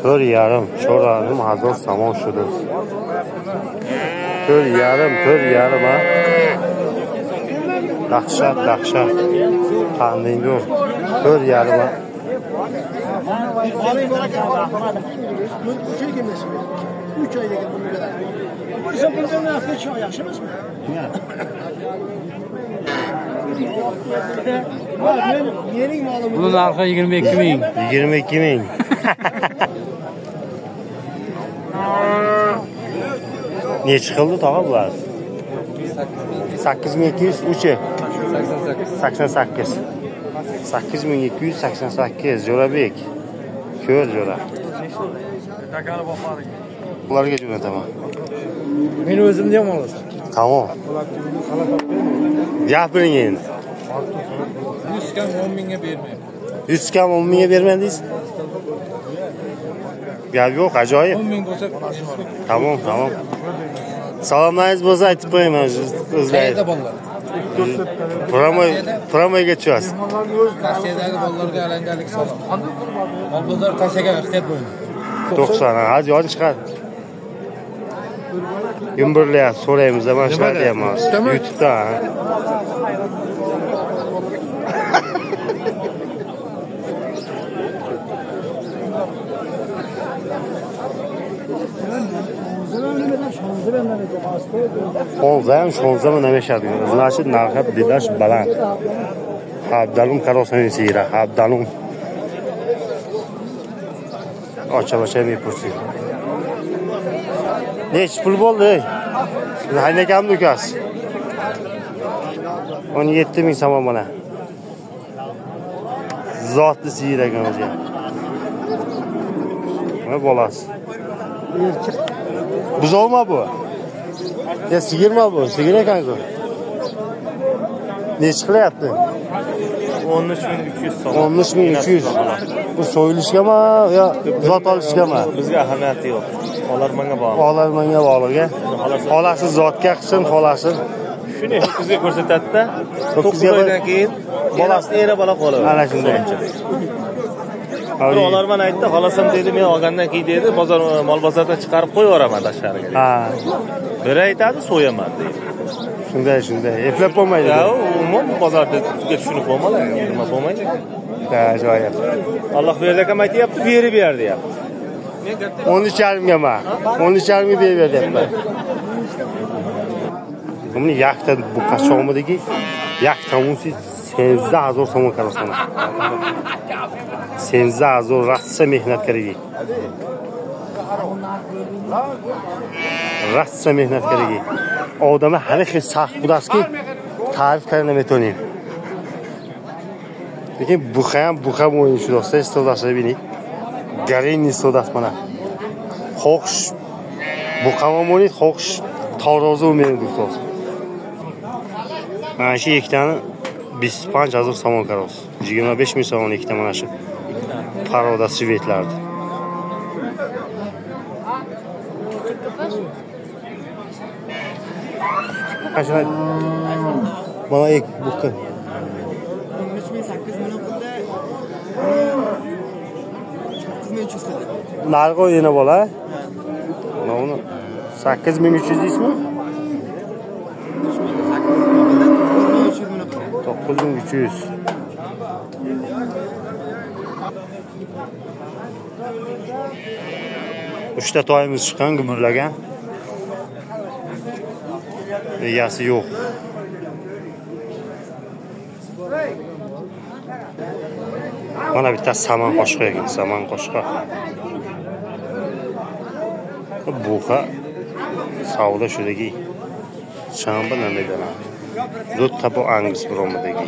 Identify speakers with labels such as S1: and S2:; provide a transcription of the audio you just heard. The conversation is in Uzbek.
S1: 4,5, 4,5 ҳазор сомон шудааст. 4,5, 4,5 ha. Dahshat, dahshat. Qandingo'r. 4,5 ha.
S2: Bunun narxi 22 ming.
S1: 22 ming. Nechi qildi tog'a bular? 8200 uchi. 88. 8288 Jo'rabek. Ko'r jo'ra. Ularga jo'nataman.
S2: Men o'zimni ham olasan.
S1: Tamom. Gapiring endi.
S2: 100 kam 10 mingga bermayman.
S1: 100 kam 10 mingga bermayman deysiz? Gap yo'q, ajoyib.
S2: 10 ming bo'lsa,
S1: tamom, tamom. Salomlaringiz bo'lsa aytib qo'yman o'zlaringiz.
S2: Qayerda bolalar?
S1: Promoyga tushasiz.
S2: Rossiyadagi bolalarga alangalik salom. Mol bozor tashaga ehtiyot bo'ling.
S1: 90, hozir yozib chiqadi. Yumburlayapti, so'raymiz, mana shular deyapmiz. YouTube'da. Ponzdaam, shonzdam namешад. Значит, нархи дидаш баланд. Ҳабдалум каросани сира, ҳабдалум. Ocha-bocha mepursin. Nechi pul bo'ldi? Haynakamni ukasi. 17 ming somon mana. Zotli siyir ekan o'zi. Mana bolasi. Buzovmi bu? Ya sigirmi bu? Sigir ekan-ku. Nechi qilyapti?
S3: 13 300 so'm.
S1: 13 300. Bu so'yilishgami yo zot olishgami?
S3: Bizga ahamiyati yo'q. Olarmanga bog'liq.
S1: Olarmanga bog'liq. Xolasi zotga qilsin, xolasi.
S3: Shuni ho'kizga ko'rsatadi-da. 9 oydan keyin bolasini era bola qoladi.
S1: Ana shunday.
S3: Bir olarman aytdi, xolasam dedi, men olgandan keyin dedi, bozor mol bozordan chiqarib qo'yib yuboraman tashqariga.
S1: Ha.
S3: Biri aytadi, so'yaman deydi.
S1: Shunday, shunday. Eplab bo'lmaydi.
S3: Ya, umuman bozorda tushunib bo'lmaydi, nima bo'lmaydi.
S1: Ha, ajoyib.
S3: Alloh berdi akam aytyapti, berib ber deyapti.
S1: 13,5 ga ma. 13,5 ga berib ber deyapti. Buni yakta bu qachonmidiki? Yakta unsi 13000 so'm karosana. 13000 rossa mehnat kerak. Rossa mehnat kerak. Odamlar hali hech saqq budaski ta'rif qila nametоним. Lekin buxa ham buxa o'yin shu do'stlar, istodasini biling. Garin istodas mana. Xo'sh buqa o'ynaydi, xo'sh tarozi o'ynaydi do'stlar. Mana shu ikkitani 25 000 somon karos. 25 ming somon ikkita mana shu paroda svetlardi. Mana ek buqa.
S4: 13800 qildi. 9300 qildi.
S1: Narxi yana bola. Mana uni 8300 deysizmi? 9300. Uchta toyimiz chiqqan, gumurlagan. Egasi yo'q. Mana bitta saman qoshqa ekan, saman qoshqa. Buqa savdo shudagi shanba nima Dut tapo angus bromidagi.